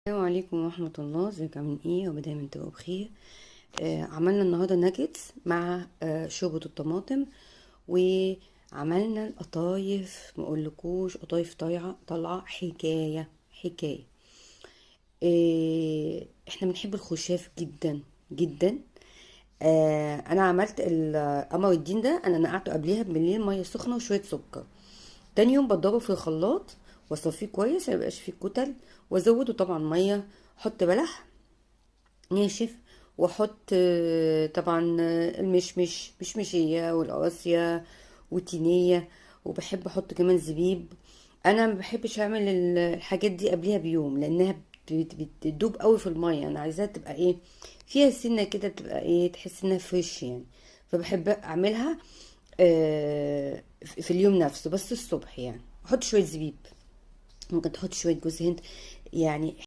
السلام عليكم ورحمة الله. ازيكم عاملين ايه؟ يا رب دايما تبقوا بخير. عملنا النهارده ناجتس مع شوربة الطماطم، وعملنا القطايف. ما اقولكوش قطايف طالعة حكاية حكاية. احنا بنحب الخشاف جدا جدا. انا عملت قمر الدين ده، انا نقعته قبليها بالليل مية سخنة وشوية سكر. تاني يوم بضربه في الخلاط واصفيه كويس ما يبقاش فيه كتل، وازوده طبعا مية، احط بلح ناشف، واحط طبعا المشمش مشمشيه والقراصيه وتينيه، وبحب احط كمان زبيب. انا ما بحبش اعمل الحاجات دي قبليها بيوم لانها بتدوب قوي في المية. انا عايزاها تبقى ايه، فيها سنة كده، بتبقى ايه، تحس انها فريش يعني. فبحب اعملها في اليوم نفسه بس الصبح يعني. احط شوية زبيب، ممكن تحط شوية جوز هند يعني.